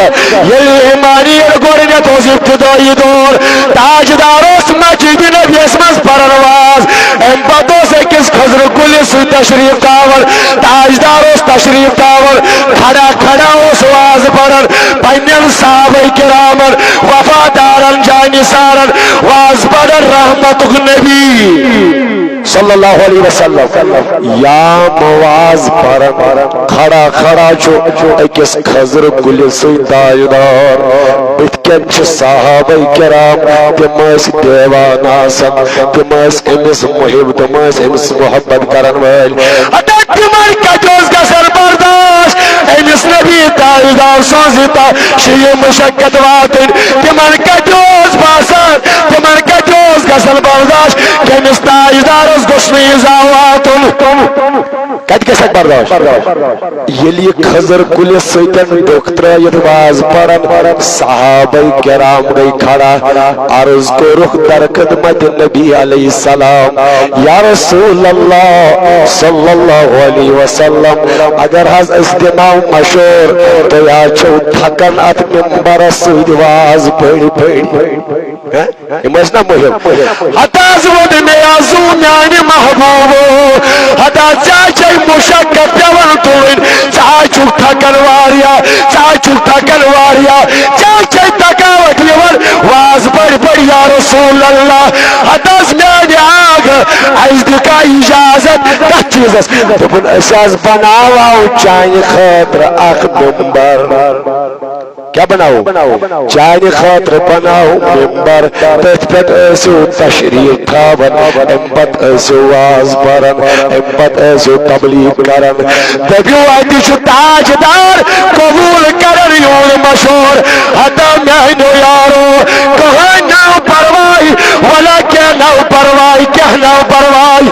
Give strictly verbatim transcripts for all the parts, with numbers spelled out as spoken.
ییٚلہِ ایمانی گۄڈٕنٮ۪تھ اوس ابتدٲیی دور، تاجدار اوس مسجد نبیَس منٛز پران واز۔ اَمہِ پتہٕ اوس أکِس کھٔزرٕ کُلِس سۭتۍ تشریف تھاوان۔ تاجدار اوس تشریف تھاوان، کھڑا کھڑا اوس واز پران۔ پننٮ۪ن صحابہ کرامن، وفادارن، جانثارن واز پران رحمتُک نبی۔ صلی اللہ علیہ وسلم۔ یا واز پران، کھڑا کھڑا چھُ أکِس کھٔزرٕ کُلِس سۭتۍ تاجدار۔ بٕتھِ کٮ۪ن چھِ صحابہ کرام، تِم ٲسۍ دیوانہٕ آسان، تِم ٲسۍ أمِس محب، تِم ٲسۍ أمِس محبت کرن وٲلۍ۔ ہتا تِمن کتہِ اوس گژھان برداشت أمِس نبی تاجدار سٕنٛز یہِ تا-، چھِ یہِ مشقت واتٕنۍ؟ تِمن کتہِ اوس باسان، تِمن کتہِ اوس گژھان برداشت کہِ أمِس تاجدارس گوٚژھ نہٕ ایٖزا واتُن؟ کتہِ گژھکھ برداشت؟ ییٚلہِ یہِ کھٔزٕر کُلِس سۭتۍ ڈوٚکھ ترٲوِتھ واز پران، صحابہ کرام گٔے کھڑا، عرض کوٚرُکھ در خدمت نبی علیہ السلام، یا رسول اللہ صلی اللہ علیہ وسلم، اگر حظ أسۍ دِمو مشورٕ، تُہۍ حظ چھِو تھکان اتھ ممبرس سۭتۍ واز پٔرۍ پٔرۍ۔ ہہ؟ یِم ٲسۍ نا مُہِم۔ ہتا حظ ووٚن مےٚ، یا زوٗ میانہِ محبوبو، ہتا ژےٚ چھے مُشقت پٮ۪وان تُلٕنۍ، ژٕ حظ چھُکھ تھکان واریاہ، ژٕ حظ چھُکھ تھکان واریاہ، ژےٚ چھے تھکاوٹ یِوان، واز پٔرۍ پٔرۍ یا رسول اللہ۔ ہتا حظ میانہِ آغا، اَسہِ دِ کا اجازت کتھ چیٖزس؟ دوٚپُن، أسۍ حظ بناوو چانہِ خٲطرٕ اکھ ممبر۔ کیٛاہ بناوو؟ چانہِ خٲطرٕ بناوو ممبر، تٔتھۍ پٮ۪ٹھ ٲسِو تشریٖف تھاوان، اَمہِ پتہٕ ٲسِو واز پران، اَمہِ پتہٕ ٲسِو تبلیغ کران۔ دٔپِو، اَتہِ چھُ تاجدار قبوٗل کران یُہُنٛد مشورٕ۔ ہتا میٛانیو یارو، کٕہٕنۍ نہٕ پرواے، ولا کینٛہہ نہٕ پرواے، کینٛہہ نہٕ پرواے۔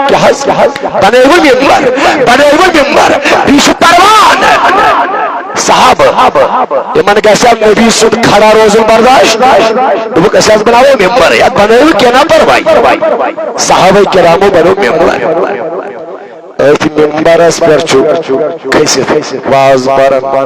کیٛاہ حظ؟ بنٲوِو ممبر، بنٲوِو ممبر، یہِ چھُ پروان۔ صحابہٕ، یِمن گژھِ ہا نبی سُنٛد کھڑا روزُن برداشت؟ دوٚپُکھ، أسۍ حظ بناوو ممبر، یتھ بنٲوِو کینٛہہ نہ پرواے۔ صحابہ کرامو بنوو ممبر۔ أتھۍ ممبرس پٮ۪ٹھ چھُ کھٔسِتھ واز پران۔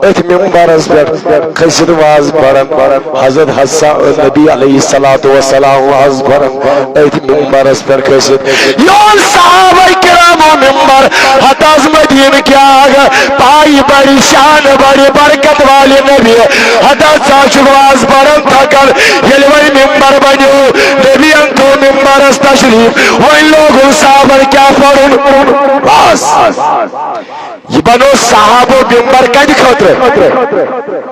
أتھۍ ممبرس پٮ۪ٹھ کھٔسِتھ واز پران۔ حضرت حسان نبی علیہ الصلوۃ والسلام واز پران۔ أتھۍ ممبرس پٮ۪ٹھ کھٔسِتھ یُہُنٛد صحابہ کرامو ممبر، ہتہٕ حظ مدینہٕ کہِ آغا، پایہِ بڑِ شان بڑِ برکت والہِ نبی، ہتہٕ حظ ژٕ حظ چھُکھ واز پران تھکان، ییٚلہِ وۄنۍ ممبر بنیو، نبیَن تھوٚو ممبرس تشریٖف، وۄنۍ لوگُن صحابن کیٛاہ پرُن؟ واز۔ یہِ بنوو صحابو ممبر کتہِ خٲطرٕ؟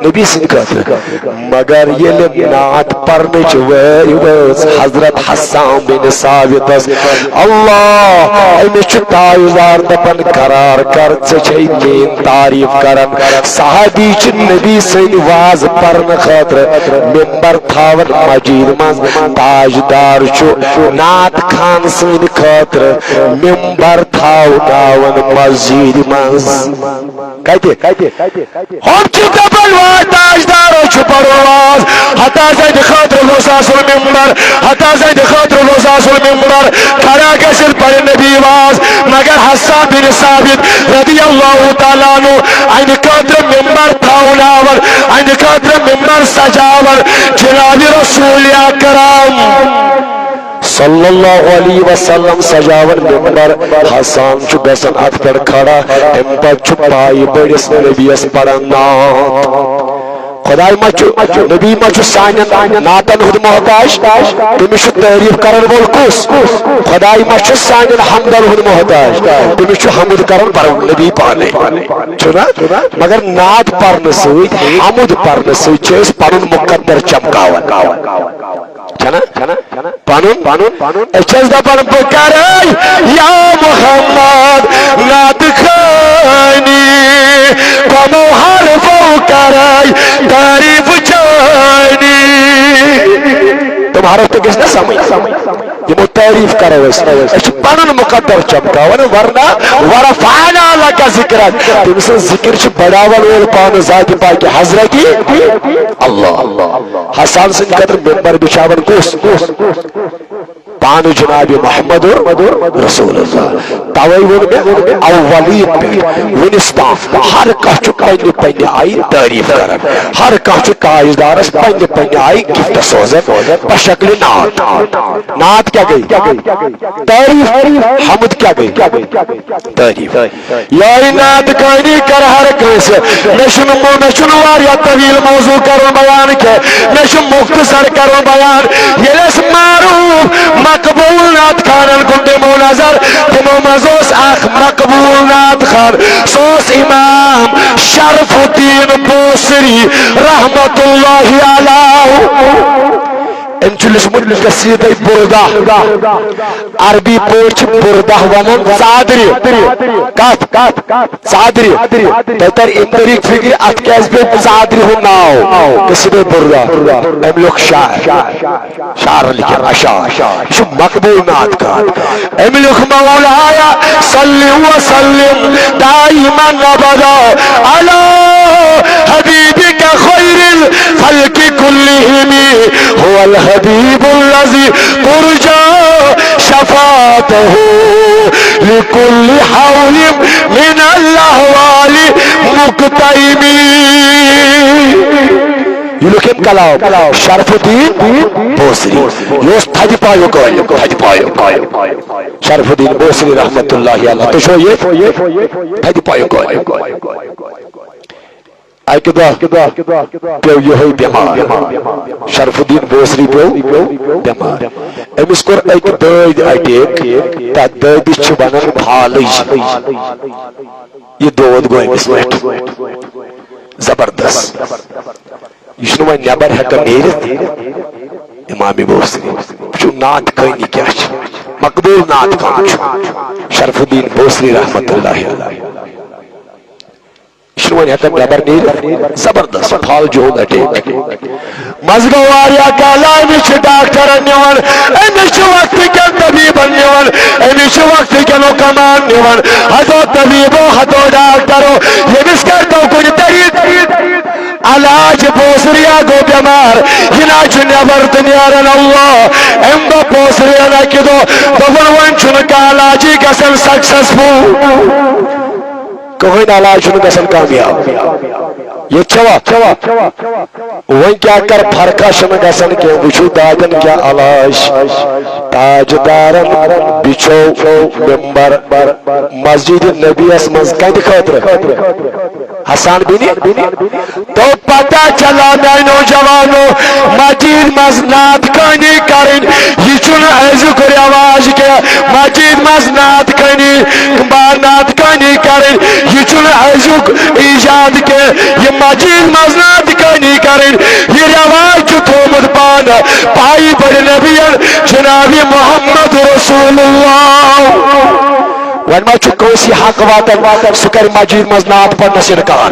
نبی سٕنٛدِ خٲطرٕ۔ مگر ییٚلہِ نعت پرنٕچ وٲرۍ وٲژ حضرت حسان بن ثابتس، اللہ، أمِس چھُ تاجدار دپان، قرار کر، ژےٚ چھے میٲنۍ تعریف کران۔ صحابی چھِ نبی سٕنٛدِ واز پرنہٕ خٲطرٕ ممبر تھاوان مسجد منٛز، تاجدار چھُ نعت خان سٕنٛدِ خٲطرٕ ممبر تھاوناوان مسجد منٛز۔ کتہِ؟ ہم چھِ دپان، واے تاجدارو چھُ پرُن واز، ہتا زنہِ خٲطرٕ گوٚژھ آسُن ممبر، ہتا زنہِ خٲطرٕ گوٚژھ آسُن ممبر، کھڑا گژھن پرِ نبی واز۔ مگر حسان بن ثابت رضی اللہ تعالیٰ عنہ اَنہِ خٲطرٕ ممبر تھاوناوان، اَنہِ خٲطرٕ ممبر سجاوان جناب رسول اکرم۔ صلی اللہ علیہ وسلم سجاوان ممبر، حسان چھُ گژھان اتھ پٮ۪ٹھ کھڑا، امہِ پتہٕ چھُ پایہِ بٔڑِس نبیَس پران نعت۔ خداے ما چھُ، نبی ما چھُ سانٮ۪ن نعتن ہُنٛد محتاج؟ تٔمِس چھُ تعریف کرن وول کُس؟ خداے ما چھُ سانٮ۪ن حمدن ہُنٛد محتاج؟ تٔمِس چھُ حمد کرن پرن نبی پانے، چھُنا؟ مگر نعت پرنہٕ سۭتۍ، حمد پرنہٕ سۭتۍ چھِ أسۍ پنُن مقدر چمکاوان۔ چھنا؟ پنُن، پنُن، پنُن۔ أسۍ چھِ دپان، بہٕ کرے یا محمد نعت خوانی، کمو حرفو کرے تعریف چانی۔ تِم حرف تہِ گژھِ نا سمجھ۔ یِمو تعریف کرو أسۍ۔ أسۍ چھِ پنُن مقدر چمکاوان، ورنہ ورفعنا لک ذکرک۔ تٔمۍ سٕنٛز ذکر چھِ بڑاون وول پانہٕ ذاتِ پاکہِ حضرتی اللہ۔ حسان سٕنٛدِ خٲطرٕ ممبر بچھاوان کُس؟ پانہٕ جناب محمد رسول اللہ۔ توے ووٚن مےٚ اولی پٮ۪ٹھ وُنِس تام ہر کانٛہہ چھُ پننہِ پننہِ آیہِ تعریف کران، ہر کانٛہہ چھُ تاجدارس پننہِ پننہِ آیہِ گفٹ سوزان بشکلِ نعت۔ نعت کیٛاہ گٔے؟ تعریف۔ حمد کیٛاہ گٔے؟ تعریف۔ یہے نعت کانی کر ہر کٲنٛسہِ۔ مےٚ چھُنہٕ مو-، مےٚ چھُنہٕ واریاہ طویل موضوع کرُن بیان کینٛہہ، مےٚ چھُ مختصر کرُن بیان۔ ییٚلہِ اَسہِ معروف مقبول نعت خانن کُن دِمو نظر، تِمو منٛز اوس اکھ مقبول نعت خان، سُہ اوس امام شرف الدین بوصری رحمت اللہ علیہ۔ أمۍ چھُ لیوٗکھمُت قصیدے بردہ۔ عربی پٲٹھۍ چھِ بردہ ونان ژادرِ۔ کتھ؟ ژادرِ۔ تۄہہِ تر امہِ طریقہٕ فکرِ، اتھ کیازِ پیوٚو ژادرِ ہُنٛد ناو؟ قصیدے بردہ۔ أمۍ لیوٚکھ شعر۔ شعر لیکھِتھ اشعار۔ یہِ چھُ مقبول نعت خان۔ أمۍ لیوٚکھ، مولایا صلی وسلم دائما ابدا علی حبیبک خیر الخلق کلہم، هو الحبیب الذی ترجی شفاعته لکل حول من الاحوال مقتحم۔ یہِ لیوٚکھ أمۍ کلام شرف الدین بوصری۔ یہِ اوس تھدِ پایُک عٲلِم، تھدِ پایُک۔ شرف الدین بوصری رحمت اللہ علیہ۔ تُہۍ چھِو یہِ تھدِ پایُک عٲلِم۔ اکہِ دۄہ پیوٚو یِہوٚے بٮ۪مار۔ شرف الدین بوصری پیوٚو بٮ۪مار۔ أمِس کوٚر أکۍ دٲدۍ اٹیک۔ تتھ دٲدِس چھِ ونان فالج۔ یہِ دود گوٚو أمِس پٮ۪ٹھ زبردست۔ یہِ چھُنہٕ وۄنۍ نٮ۪بر ہٮ۪کان نیٖرِتھ۔ امام بوصری وٕچھِو، نعت خٲنی کیٛاہ چھِ، مقبول نعت خان چھُ شرف الدین بوصری رحمت اللہ علیہ۔ یہِ چھُنہٕ وۄنۍ ہٮ۪کان نٮ۪بر نیٖرِتھ، زبردست فالجہِ ہُنٛد اٹیک۔ منٛزٕ گوٚو واریاہ کالہ، أمِس چھِ ڈاکٹرن نِوان، أمِس چھِ وقتہٕ کٮ۪ن طبیٖبن نِوان، أمِس چھِ وقتہٕ کٮ۪ن حُکمان نِوان۔ حضرت طبیٖبو، حضرت ڈاکٹرو، ییٚمِس کٔرۍتو کُنہِ طریٖقہٕ علاج۔ بوصریا گوٚو بٮ۪مار، یہِ نہ چھُ نٮ۪بر تہِ نیران۔ اللہ، أمۍ دوٚپ بوصریَن اَکہِ دۄہ، دوٚپُن، وۄنۍ چھُنہٕ کانٛہہ علاجی گژھان سکسیسفل۔ کٕہٕنۍ علاج چھُنہٕ گژھان کامیاب۔ ییٚتہِ چھوا؟ وۄنۍ کیٛاہ کر فرقہ چھُنہٕ گژھان کینٛہہ، وٕچھِو دادٮ۪ن کیٛاہ علاج۔ تاجدارن بِچھو ممبر مسجد نبیَس منٛز کَتہِ خٲطرٕ؟ حسان بِن۔ تو پتہ چلا میانیو جوانو، مسجد منٛز نعت خٲنی کرٕنۍ، یہِ چھُنہٕ أزیُک رٮ۪واج کینٛہہ۔ مسجد منٛز نعت خٲنی، با نعت خٲنی کرٕنۍ، یہِ چھُنہٕ أزیُک ایجاد کینٛہہ۔ یہِ مسجد منٛز نعت خٲنی کرٕنۍ، یہِ رٮ۪واج چھُ تھوٚومُت پانہٕ پایہِ بٔڑِ نبیَن جناب محمد رسول اللہ۔ وۄنۍ ما چھُ کٲنٛسہِ حق واتان، سُہ کرِ مسجد منٛز نعت پرنس انکار؟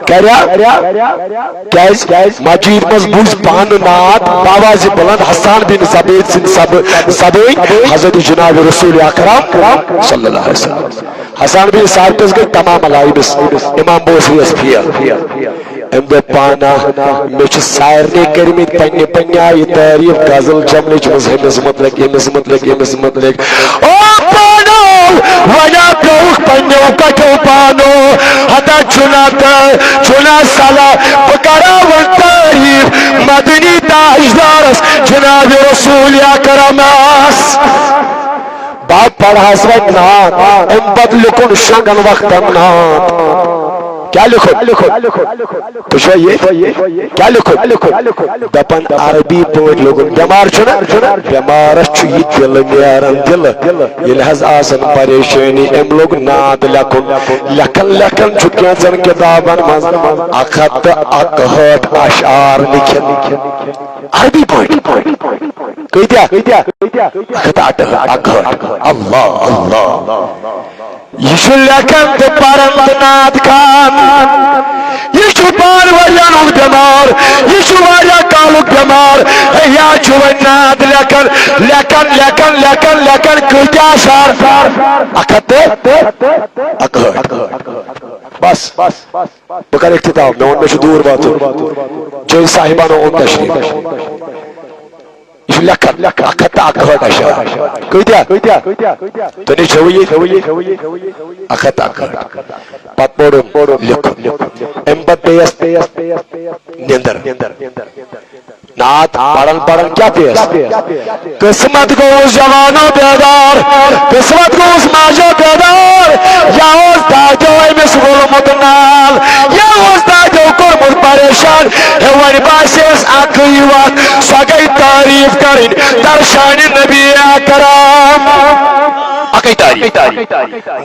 کریا؟ کیازِ؟ مسجد منٛز بوٗز پانہٕ نعت باوازِ بلند حسان بن زبید سٕنٛدِ زب-، زبٲنۍ حضرت جناب رسول اکرم صلی اللہ علیہ وسلم۔ حسان بن ثابتس گٔے تمام ملائبس امام بوصریس فیل۔ أمۍ دوٚپ پانہ، مےٚ چھِ سارنٕے کٔرمٕتۍ پننہِ پننہِ آیہِ تعریف، غزل جملٕچ منٛز ہُمِس متعلق، ییٚمِس متعلق، ییٚمِس متعلق۔ او پانو، وۄنۍ پیوٚوُکھ پننیو کٹھیو پانو۔ ہتا چھُنہ تہٕ چھُنہ صلاح، بہٕ کرا وۄنۍ تعریف مدنی تاجدارس جناب رسول اکرمس۔ بہٕ پرہس وۄنۍ نعت، امہِ پتہٕ لیوٚکھُن شنگن وقتن نعت۔ کیٛاہ لیوٚکھُن؟ تُہۍ چھِوا ییٚتھۍ؟ کیٛاہ لیوٚکھُن؟ دپان عربی پٲٹھۍ لیوٚکھُن۔ بٮ۪مار چھُنہ؟ بٮ۪مارس چھُ یہِ دِلہٕ نیران، دِلہٕ۔ ییٚلہِ حظ آسان پریشٲنی، أمۍ لوٚگ نعت لیکھُن۔ لیکھان لیکھان چھُ کینٛژن کتابن منٛز اکھ ہتھ تہٕ اکہٲٹھ اشعار لیکھِتھ۔ عربی پٲٹھۍ۔ کۭتیاہ؟ اکھ ہتھ تہٕ اکہٲٹھ۔ اللہ، اللہ۔ یہِ چھُ لیکھان تہٕ پران تہٕ نعت خان۔ یہِ چھُ پانہٕ واریاہن ہُنٛد بٮ۪مار۔ یہِ چھُ واریاہ کالُک بٮ۪مار۔ ہے، یا چھُ وۄنۍ نعت لیکھان، لیکھان، لیکھان، لیکھان، لیکھان۔ کۭتیاہ اشعار؟ اکھ ہتھ تہٕ اکہٲٹھ۔ بس۔ بہٕ کرٕ اختتام، مےٚ ووٚن مےٚ چھُ دوٗر واتُن۔ جٲوید صاحبانو اوٚن تشریف۔ یہِ لیکھن، اکھ ہتھ تہٕ اکہٲٹھ اشعار۔ کۭتیاہ؟ تۄہہِ نِش چھَوٕ یہِ؟ اکھ ہتھ تہٕ اکہٲٹھ۔ پتہٕ پوٚرُن لیوٚکھُن۔ اَمہِ پتہٕ پیٚیَس نیٚنٛدٕر۔ نعت پرن پرن کیا پیس؟ قسمت گوس جوانو بیدار، قسمت گوس ماجو بیدار۔ یا اوس دادیو أمِس وولمُت نال، یا اوس دادیو کوٚرمُت پریشان۔ ہے وۄنۍ باسیس اکٕے وتھ، سۄ گٔے تعریف کرٕنۍ درشانِ نبی اکرم۔ اکٕے تعریف۔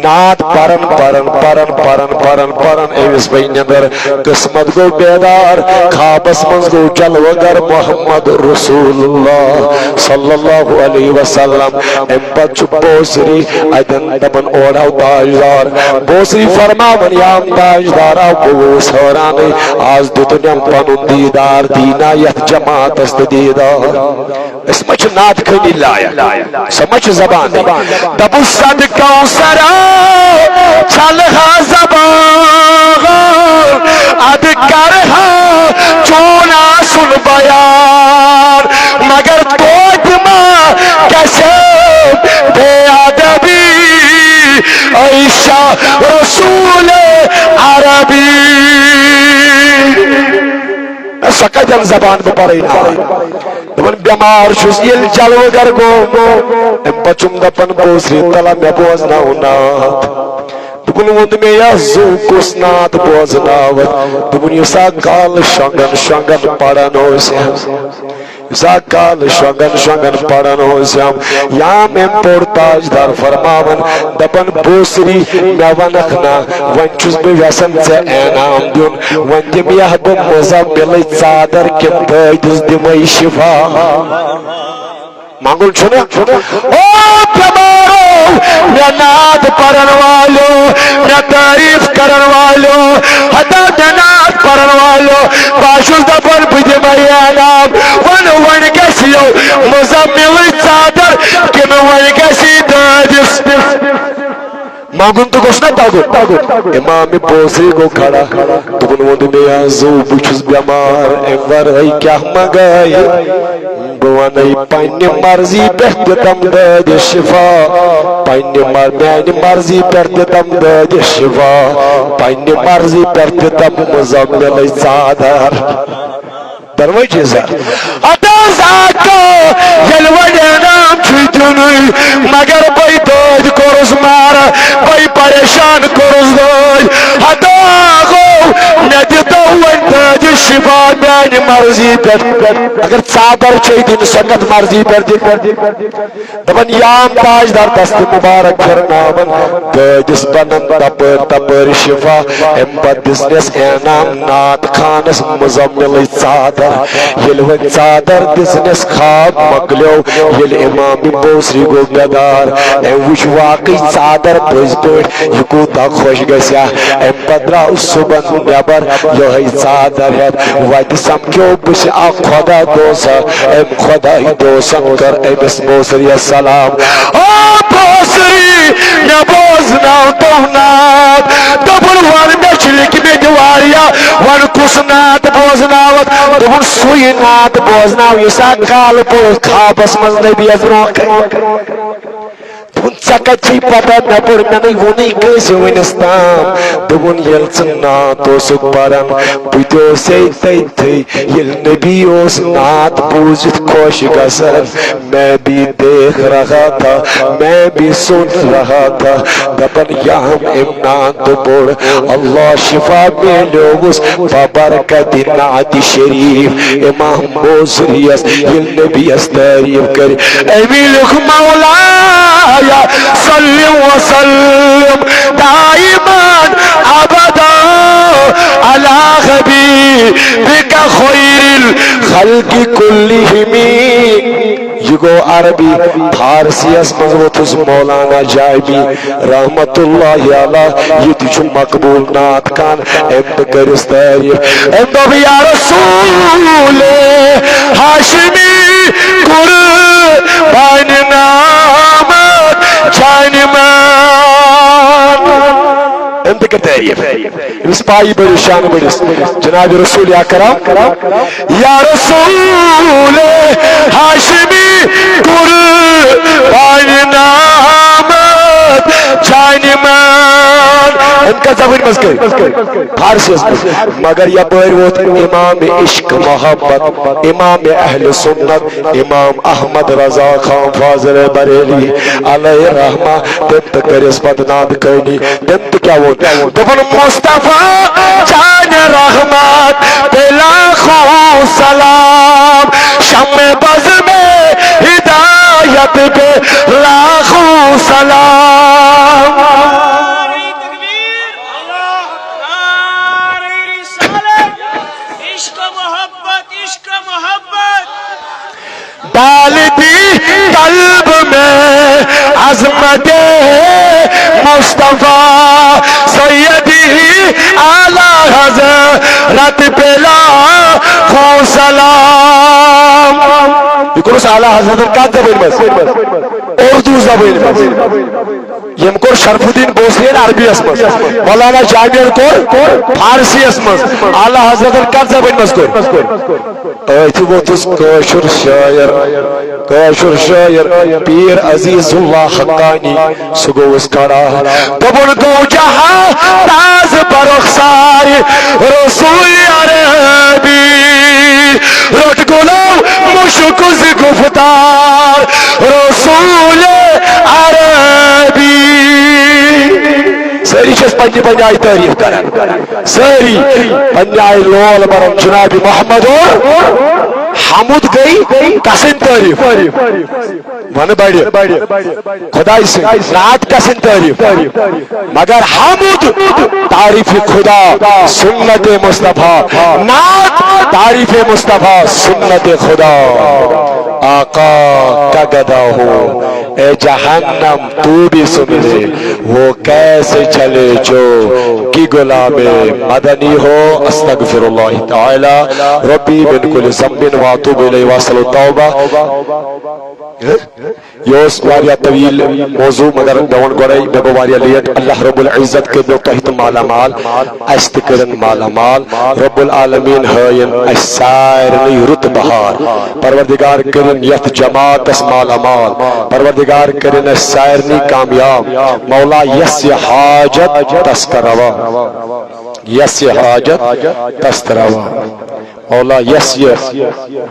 نعت پرن پرن پرن پرن پرن پرن أمِس پیٚیہِ نیٚنٛدٕر۔ قسمت گوٚو بیدار، خوابس منٛز گوٚو جلوٕ گر محمد رسول اللہ صلی اللہ علیہ وسلم۔ اَمہِ پتہٕ چھُ بوسری اتٮ۪ن دپان، اورٕ آو تاجدار۔ بوسری فرماوان، یام تاجدار آو، بہٕ گوٚوُس حٲرانٕے، آز دیُتُن أمۍ پنُن دیدار، دیٖنا یتھ جماعتس تہٕ دیدار۔ أسۍ ما چھِ نعت خٲنی لایق؟ سۄ ما چھِ زبان؟ دَپُس سد کوثرا چھلہٕ ہا زبان، ادٕ کرٕ ہا چون آسُن بیان، مگر توتہِ ما گژھِ بے ادبی، اے شاہ رسول عربی۔ سۄ کتٮ۪ن زبان بہٕ پرے نعت؟ دپان بٮ۪مار چھُس ییٚلہِ جلوٕ گر گوٚو، امہِ پتہٕ چھُم دپان بوسری تلا مےٚ بوزناو نعت۔ دوٚپُن ووٚن مےٚ یا زُو کُس نعت بوزناوتھ؟ دوٚپُن یُس ہا کالہٕ شۄنٛگن شۄنٛگن پران اوس، یُس ہا کالہٕ شۄنٛگن شۄنٛگن پران اوس، یام أمۍ پوٚر تاجدار فرماوان، دپان بوسری مےٚ ونکھ نا، وۄنۍ چھُس بہٕ یژھان ژےٚ انعام دیُن۔ وۄنۍ دِمہٕ یا بہٕ مُزمِلٕچ ژادر کِنہٕ دٲدِس دِمَے شِفا؟ منٛگُن چھُنہٕ؟ او بٮ۪مارو، مےٚ نعت پرن والیو، مےٚ تعریف کرن والیو، ہتا مےٚ نعت پرن والیو، بہٕ چھُس دپان بہٕ دِمَے انعام۔ وَن وۄنۍ گژھِ یہِ مُزمِلٕچ ژادر کِنہٕ وۄنۍ گژھِ یہِ دٲدِس؟ منٛگُن تہٕ گوٚژھ نا تَگُن۔ امام بوسری گوٚو کھڑا، دوٚپُن ووٚن مےٚ یا زُو بہٕ چھُس بٮ۪مار، امہِ ورٲے کیٛاہ منٛگے؟ بہٕ وَنے پننہِ مرضی پٮ۪ٹھ دِتم دٲدِس شِفا، پننہِ مر-، میانہِ مرضی پٮ۪ٹھ دِتم دٲدِس شِفا، پننہِ مرضی پٮ۪ٹھ دِتم مُزمِلٕچ ژادر۔ دروازِ زر۔ ہتہٕ حظ آکو، ییٚلہِ وۄنۍ انعام چھُے دیُنُے، مگر بے دٲدۍ کوٚرُس مارٕ، بے پریشان کوٚرُس دٲدۍ۔ ہتہٕ آکو، مےٚ دِتو وۄنۍ دٲدِس شِفا میانہِ مرضی پٮ۪ٹھ۔ اگر ژادر چھے دِنۍ، سۄ کتھ مرضی پٮ۪ٹھ دِنۍ؟ دپان یام تاجدار دست مبارک پھرناوان، دٲدِس بنان تپٲرۍ تپٲرۍ شفا۔ امہِ پتہٕ دِژنس انعام نعت خانس مزملٕچ ژادر۔ ییٚلہِ وۄنۍ ژادر دِژنس، خواب مۄکلیو، ییٚلہِ امام بوسری گوٚو بیدار، أمۍ وٕچھ واقعی ژادر پٔزۍ پٲٹھۍ، یہِ کوٗتاہ خۄش گژھِ ہا۔ امہِ پتہٕ درٛاو صُبحن نٮ۪بر یِہوٚے ژادر ہٮ۪تھ، وتہِ سمکھیو بٕسہِ اکھ خۄدا دوسا۔ أمۍ خۄدایہِ دوسن کٔر أمِس بوسریس سلام۔ او بوسری، مےٚ بوزناو تو نعت۔ دوٚپُن، وَن، مےٚ چھِ لیٚکھمٕتۍ واریاہ، وَن کُس نعت بوزناوتھ؟ دوٚپُن، سُے نعت بوزناو، یُس اکھ کالہٕ پوٚر خوابس منٛز نبیَس برونٛہہ کنہِ۔ دوٚپُن، ژےٚ کتہِ چھے پتہ؟ مےٚ پوٚر، مےٚ نَے ووٚنُے کٲنٛسہِ وٕنِس تام۔ دوٚپُن، ییٚلہِ ژٕ نعت اوسُکھ پران، بہٕ تہِ اوسے تٔتھٕے۔ ییٚلہِ نبی اوس نعت بوٗزِتھ خۄش گژھان، میں بھی دیکھ رہا تھا، میں بھی سن رہا تھا۔ دپان یام أمۍ نعت پوٚر، اللہ شفا میلیوس ببرکت نعت شریف۔ امام بوسریس ییٚلہِ نبیس تعریف کرِ، أمی لیوٚکھ، مولایا صل وسلم دائما ابدا علی حبیبک خیر الخلق کلہم۔ یہِ گوٚو عربی، فارسیس منٛز ووٚتھُس مولانا جامی رحمت اللہ علیہ، یہِ تہِ چھُ مقبول نعت خان، أمۍ تہِ کٔرِس تعریف۔ أمۍ دوٚپ، یا رسول ہاشمی قربان نامت جان من۔ أمۍ تہِ تعریف۔ أمِس پایی بٔڑِس شان بٔڑِس جناب رسول اکرم، یا رسول ہاشمی قربان نامت جان من۔ أمۍ کتھ زبٲنۍ منٛز کٔر؟ فارسی یس منٛز۔ مگر یپٲرۍ ووت امام عشق محبت، امام اہل سنت، امام احمد رضا خان فاضل بریلی علیہ رحمہ، تٔمۍ تہِ کٔرِس پتہٕ ناد کٲنی۔ تٔمۍ تہِ کیٛاہ ووٚن؟ دوٚپُن، مصطفیٰ جان رحمت پہ لاکھوں سلام، شمع بزم ہدایت پہ لاکھوں سلام۔ نعرہ تکبیر، اللہ اکبر، نعرہ رسالت، عشق محبت، عشق محبت۔ ڈال دی قلب میں عظمت مصطفیٰ سیدی اعلیٰ حضرت پہ لاکھوں سلام۔ یہ کُس اعلیٰ حضرت؟ کتھ زبٲنۍ منٛز؟ اردو زبٲنۍ منٛز۔ یِم کوٚر شرف الدین بوسنین عربی یس منٛز، مولانا جامعین کوٚر فارسی یس منٛز، اعلیٰ حضرتن کتھ زبٲنۍ منٛز کوٚر؟ أتھۍ ووٚتھُس کٲشُر شٲعر، کٲشُر شٲعر پیٖر عزیز اللہ حقانی، سُہ گوٚوُس کھڑا۔ دوٚپُن، گوٚو جہاں تاز برخسار رسول عربی، روٚٹ گُلو مُشُک زِ گُفتار رسول عربی۔ سٲری چھِ أسۍ پننہِ پننہِ آیہِ تعریف کران، سٲری پننہِ آیہِ لول بران جناب محمد اور حمد گٔے کسٕنۍ تعریف؟ ونہٕ بڑِ۔ خداے سٕنٛز نعت کسٕنۍ تعریف؟ مگر حمد تعریف خدا سنت مصطفیٰ، نعت تعریف مصطفیٰ سنت خدا۔ آقا کا گدا ہو، اے جہنم تو بھی سن لے، وہ کیسے چلے جو کہ غلام مدنی ہو۔ استغفر اللہ تعالی ربی من کل ذنب واتوب الیہ واسأل التوبہ۔ یہ اوس واریاہ طویل موضوع، مگر مےٚ ووٚن گۄڈے، مےٚ گوٚو واریاہ لیٹ۔ اللہ رب العزت کٔرِنو تۄہہِ تہِ مالا مال، اَسہِ تہِ کٔرِن مالا مال۔ رب العالمین ہٲیِن اَسہِ سارنٕے رُت بہار۔ پروردگار کٔرِن یَتھ جماعتس مالا مال۔ پروردگار کٔرِن اَسہِ سارنٕے کامیاب۔ مولا، یَس یہِ حاجت تس کر روا۔ یَس یہِ حاجت تس کر روا۔ مولا، یَس یہِ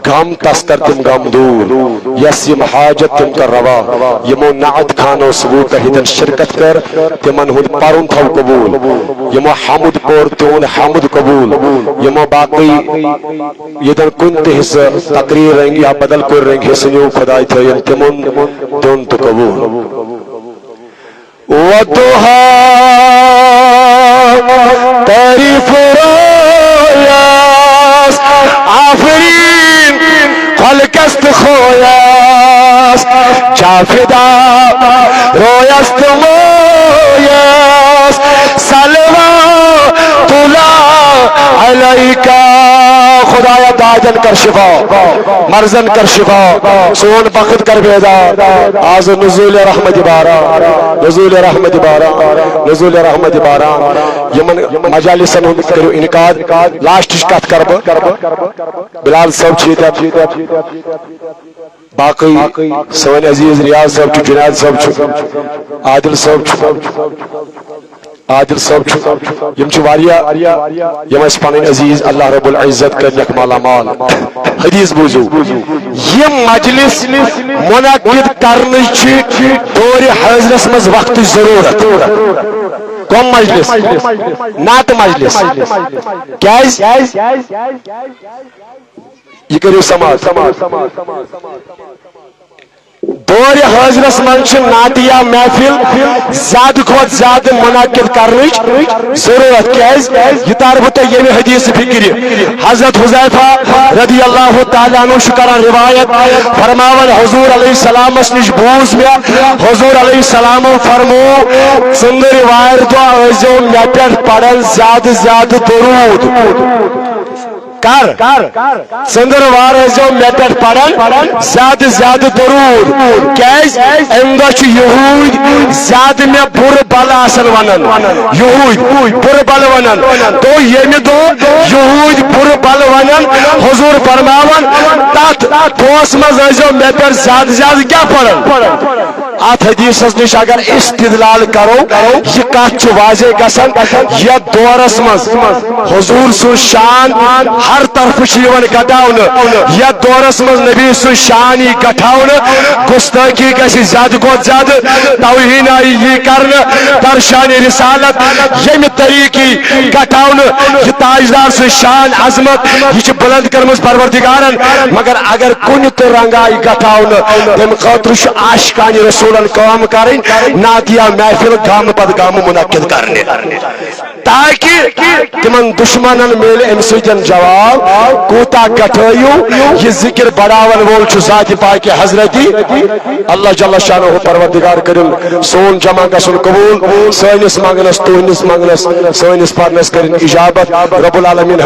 غم تس کر تِم غم دوٗر، یَس یِم حاجت تِم کر روا۔ یِمو نعت خانو ثبوت تہٕ ہیٚتن شرکت کر، تِمن ہُنٛد پرُن تھاو قبوٗل۔ یِمو حمد پوٚر، تِہُنٛد حمد قبوٗل۔ یِمو باقٕے ییٚتٮ۪ن کُنہِ تہِ حصہٕ تقریر رٔنگۍ یا بدل کُنہِ رٔنگۍ حصہٕ نیوٗ، خداے تھٲیِن تِمن دیُن تہٕ قبوٗل۔ والضحى تعریف رویس، آفرین خلقست خویس، چا فدا رویس تہٕ مویس، صلوات اللہ علیکہ۔ خدایا، دادن کر شفا، مرضن کر شفا، سون بخت کر بیدار۔ آز نزول رحمت باران، نزول رحمت باران، نزول رحمت باران۔ یمن مجالسن ہُنٛد کٔرِو انعقاد۔ لاسٹٕچ کتھ کرٕ بہٕ، بلال صٲب چھِ ییٚتٮ۪تھ، باقٕے سٲنۍ عزیز ریاض صٲب چھُ، جنید صٲب چھُ، عادل صٲب چھُ۔ عادل صٲب چھُ، یِم چھِ واریاہ، یِم اَسہِ پنٕنۍ عزیز، اللہ رب العزت کٔرنَکھ مالا مال۔ حدیث بوٗزِو، یِم مجلس منعقد کرنٕچ چھِ دورِ حٲضرس منٛز وقتٕچ ضروٗرت۔ کۄم مجلس؟ نعت مجلس۔ کیازِ؟ یہِ کٔرِو سماعت۔ دورِ حٲضرس منٛز چھِ نعتیہ محفل زیادٕ کھۄتہٕ زیادٕ منعقد کرنٕچ ضروٗرت۔ کیازِ؟ یہِ تارٕ بہٕ تۄہہِ ییٚمہِ حدیث فکرِ۔ حضرت حذیفہ رضی اللہ تعالیٰ عنہ چھُ کران روایت، فرماوان، حضور علیہ السلامس نِش بوٗز مےٚ، حضور علیہ السلامو فرموو، "ژٔنٛدٕر وارِ دۄہ ٲسۍزیو مےٚ پٮ۪ٹھ پران زیادٕ زیادٕ درود۔" کر، ژٔنٛدٕروار ٲسۍزیو مےٚ پٮ۪ٹھ پران زیادٕ زیادٕ درود۔ کیازِ؟ امہِ دۄہ چھُ یہوٗدۍ زیادٕ مےٚ بُرٕ بلہٕ آسان ونان۔ یہوٗدۍ بُرٕ بلہٕ ونان۔ تو ییٚمہِ دۄہ یہوٗدۍ بُرٕ بلہٕ ونان، حضور فرماوان، تتھ دۄہس منٛز ٲسۍزیو مےٚ پٮ۪ٹھ زیادٕ زیادٕ کیٛاہ پران؟ اتھ حدیثس نش اگر استدلال کرو، یہ کتھ چھُ واضح گژھان، یتھ دورس منٛز حضور سُنٛد شان ہر طرفہٕ چھُ یِوان گٹاونہٕ۔ یتھ دورس منٛز نبی سُنٛد شان یی گٹاونہٕ، گستٲخی گژھِ زیادٕ کھۄتہٕ زیادٕ، توہین آیہِ یی کرنہٕ، درشان رسالت ییٚمہِ طریقہٕ یی گٹاونہٕ، یہِ تاجدار سُنٛد شان عظمت، یہِ چھِ بلند کٔرمٕژ پروردگارن۔ مگر اگر کُنہِ تہِ رنگہٕ آیہِ گٹاونہٕ، تمہِ خٲطرٕ چھُ عاشقانِ رسولن کٲم کرٕنۍ، نعتیہ محفل گامہٕ پتہٕ گامہٕ منعقد کرنہِ، تاکہ تمن دشمنن میلہِ امہِ سۭتۍ جواب۔ کوٗتاہ گٹٲیِو، یہِ ذکر بڑاون وول چھُ ذاتِ پاکِ حضرتی اللہ جل شانہ۔ پروردگار کٔرِن سون جمع گژھُن قبول، سٲنِس منگنس، تُہنٛدِس منگنس، سٲنِس پرنس کٔرِن اجابت۔ رب العالمین